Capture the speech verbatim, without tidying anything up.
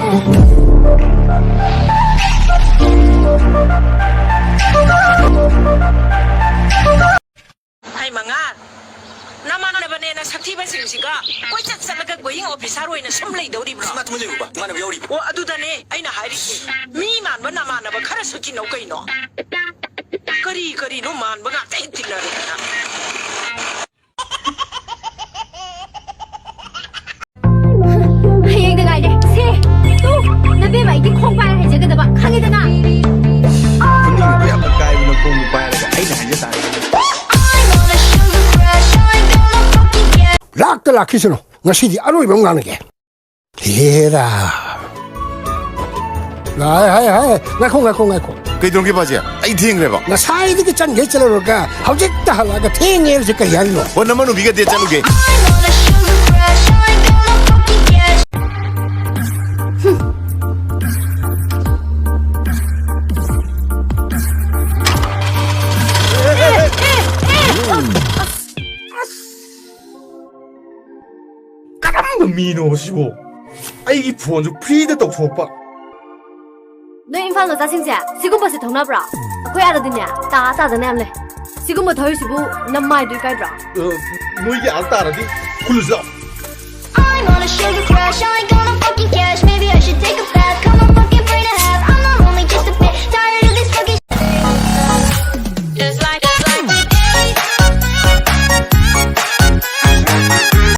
ꯍꯩ ꯃꯉꯥ, ꯅꯃꯥꯟꯅꯕꯅꯦꯅ ꯁꯛꯊꯤꯕꯁꯤꯡꯁꯤꯒ ꯀꯣꯏꯆꯠ ꯆꯠꯂꯒ going officer ꯑꯣꯏꯅ ꯁꯨꯝ ꯂꯩꯗꯧꯔꯤꯕ꯭ꯔꯣ? ꯏꯃꯥ, ꯇꯨꯃꯤꯟ ꯂꯩꯌꯨꯕ, ꯏꯃꯥꯟꯅꯕ ꯌꯥꯎꯔꯤꯕ꯫ ꯑꯣ, ꯑꯗꯨꯗꯅꯦ ꯑꯩꯅ ꯍꯥꯏꯔꯤꯁꯦ, ꯃꯤ ꯃꯥꯟꯕ ꯅꯃꯥꯟꯅꯕ ꯈꯔꯁꯨ ꯇꯤꯟꯅꯧ ꯀꯩꯅꯣ꯫ ꯀꯔꯤ ꯀꯔꯤꯅꯣ ꯃꯥꯟꯕ ꯉꯥꯛꯇ ꯍꯦꯛ ꯇꯤꯟꯅꯔꯗꯅ꯫ ꯍꯌꯦꯡꯗ ꯉꯥꯏꯔꯦ꯫ ꯁꯦ, ꯇꯨ, ꯅꯕꯦꯝꯃ ꯑꯩꯒꯤ ꯈꯣꯡ ꯄꯥꯏꯔ ꯍꯥꯏꯖꯒꯗꯕ, ꯈꯪꯉꯤꯗꯅ? ꯈꯨꯅꯤꯡꯗꯣ ꯌꯥꯝꯅ ꯀꯥꯏꯕꯅ ꯈꯣꯡꯗꯣ ꯄꯥꯏꯔꯒ ꯑꯩꯅ ꯍꯥꯏꯖ ꯇꯥꯔꯦ꯫ ꯂꯥꯛꯇ ꯂꯥꯛꯈꯤꯁꯅꯨ, ꯉꯁꯤꯗꯤ ꯑꯔꯣꯏꯕ ꯑꯃ ꯉꯥꯡꯅꯒꯦ꯫ ꯍꯦꯔꯥ꯫ ꯍꯥꯏ, ꯍꯥꯏ, ꯍꯥꯏ꯫ ꯉꯥꯏꯈꯣ, ꯉꯥꯏꯈꯣ, ꯉꯥꯏꯈꯣ꯫ ꯀꯩꯗꯧꯔꯒꯦ ꯕꯥꯖꯤ? ꯑꯩ ꯊꯦꯡꯈ꯭ꯔꯦꯕ꯫ ꯉꯁꯥꯏꯗꯒꯤ ꯆꯠꯈꯩ ꯆꯠꯂꯨꯔꯒ ꯍꯧꯖꯤꯛꯇ ꯍꯜꯂꯛꯑꯒ ꯊꯦꯡꯉꯦ ꯍꯥꯏꯔꯤꯁꯦ ꯀꯔꯤ ꯍꯥꯏꯔꯤꯅꯣ? ꯑꯣ, ꯅꯃꯧ ꯅꯨꯄꯤꯒ date ꯆꯠꯂꯨꯒꯦ꯫ ꯀꯔꯝꯕ ꯃꯤꯅꯣꯕ ꯁꯤꯕꯣ? ꯑꯩꯒꯤ phoneꯁꯨ freeꯗ ꯇꯧꯊꯣꯛꯄ꯫ ꯅꯣꯏ ꯏꯝꯐꯥꯜ ꯃꯆꯥꯁꯤꯡꯁꯦ ꯁꯤꯒꯨꯝꯕꯁꯦ ꯊꯧꯅꯕ꯭ꯔꯣ? ꯑꯩꯈꯣꯏ ꯑꯥꯗꯗꯤꯅꯦ, ꯇꯥ ꯇꯥꯗꯅ ꯌꯥꯝ ꯂꯩ꯫ ꯁꯤꯒꯨꯝꯕ ꯊꯧꯔꯤꯁꯤꯕꯨ ꯅꯃꯥꯏꯗꯨ ꯏꯀꯥꯏꯗ꯭ꯔꯣ? ꯑ, ꯅꯣꯏꯒꯤ ꯑꯥꯗ ꯇꯥꯔꯗꯤ ꯈꯨꯜꯂꯨꯁꯤ ꯂꯥꯛꯑꯣ꯫ I'm on a sugar crash, I ain't gonna fucking cash. Maybe I should take